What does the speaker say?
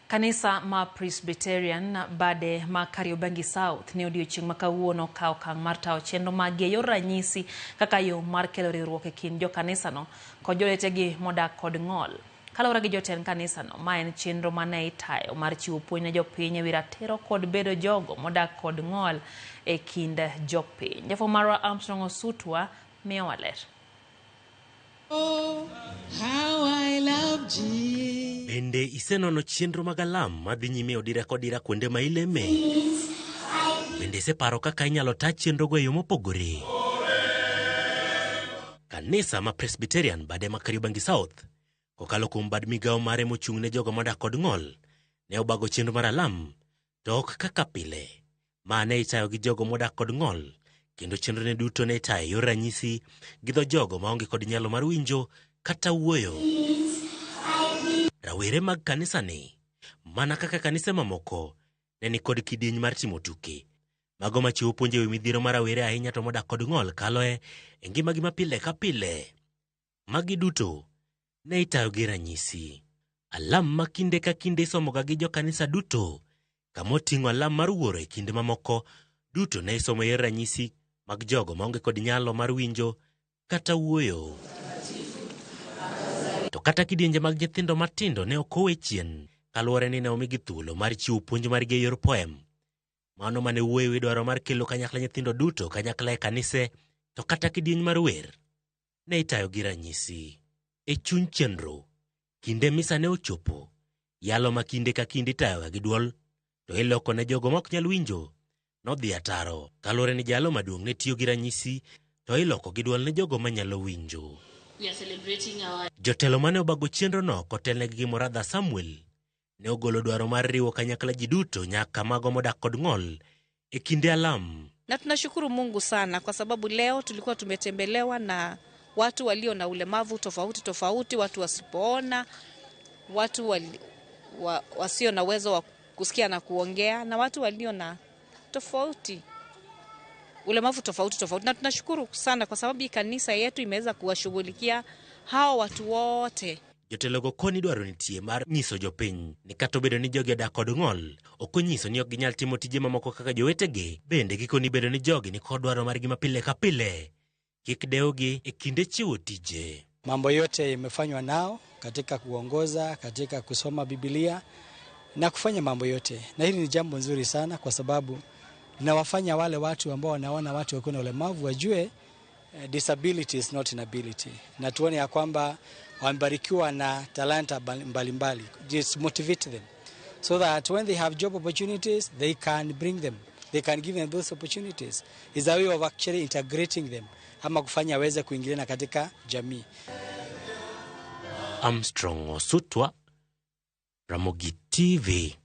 Kanisa ma Presbyterian bade ma Kariobangi South ne odiochieng' ma kawuono okawo okang' mar tayo chenro maggi e yor ranyisi kaka yo mar kelo riwruok e kind jokanisano kod jowetegi modak kod ng'ol. Kaluwore gi jotend kanisano, ma en chenro mane itayo mar chiwo puonj ne jopiny ewi ratiro kod bedo jogo modak kod ng'ol e kind jopiny. Jafwambo marwa Armstrong Osutwa miyowa ler. Oh, how I love Jesus. Bende isenono chenro mag alam madhi nyime e odira kodira kuonde ma ileme? Bende iseparo kaka inyalo ta chenrogo e yo mopogore? Kanisa ma Presbyterian bade ma Kariobangi South kokalo kuom bad migawo mare mochung' ne jogo modak kod ng'ol ne obago chenro mar alam to ok kaka pile ma ne itayo gi jogo modak kod ng'ol kendo chenrone duto ne itayo e yor ranyisi gi dho jogo maonge kod nyalo mar winjo kata wuoyo. Rawere mag kanisani, mana kaka kanise mamoko, ne ni kod kidieny mar timo tuke. Mago machiwo puonj ewi midhiero ma rawere ahinya to modak kod ng'ol kaloe e ngimagi ma pile ka pile. Magi duto ne itayo gi ranyisi. Alam ma kinde ka kinde isomoga gi jokanisa duto, kama oting'o alam mar wuoro e kinde mamoko duto ne isomo e yor ranyisi mag jogo maonge kod nyalo mar winjo kata wuoyo. To kata kidienje mag nyithindo matindo ne ok owe chien, kaluwore ni ne omigi thuolo mar chiwo puonj margi e yor poem. Mano mane wuoyo ewi dwaro mar kelo kanyakla nyithindo duto kanyakla e kanise, to kata kidieny mar wer ne itayo gi ranyisi. E chuny chenro, kinde misa ne ochopo, yalo ma kinde ka kinde itayoga gi dwol, to iloko ne jogo ma ok nyal winjo nodhi ataro. Kaluwore ni jalo maduong' ne tiyo gi ranyisi, to iloko gi dwol ne jogo manyalo winjo. We are celebrating our Jotelo mane obago chenrono kotelnegi gi Moradha Samuel ne ogolo dwaro mar riwo kanyakla ji duto nyaka mago modak kod ng'ol e kinde alam. Na tunashukuru Mungu sana kwa sababu leo tulikuwa tumetembelewa na watu walio na ulemavu tofauti tofauti, watu wasipoona, watu wasio na uwezo wa kusikia na kuongea, na watu walio na tofauti ulemavu tofauti tofauti. Na tunashukuru sana kwa sababu hii kanisa yetu imeweza kuwashughulikia hao watu wote. Jotelogo koni dwaro nitie mar nyiso jopiny ni kata obedo ni jogi odak kod ng'ol, ok onyiso ni ok ginyal timo tije mamoko kaka jowetegi. Bende gikoni bedo ni jogi ni kod dwaro margi ma pile ka pile, kik dewgi e kinde chiwo tije. Mambo yote imefanywa nao katika kuongoza, katika kusoma Biblia na kufanya mambo yote, na hili ni jambo nzuri sana kwa sababu linawafanya wale watu ambao wanaona watu wakiwa na ulemavu wajue disability is not inability, na tuone ya kwamba wamebarikiwa na talanta mbalimbali. Just motivate them so that when they have job opportunities they can bring them, they can give them those opportunities. Is a way of actually integrating them ama kufanya waweze kuingiliana katika jamii. Armstrong Osutwa, Ramogi TV.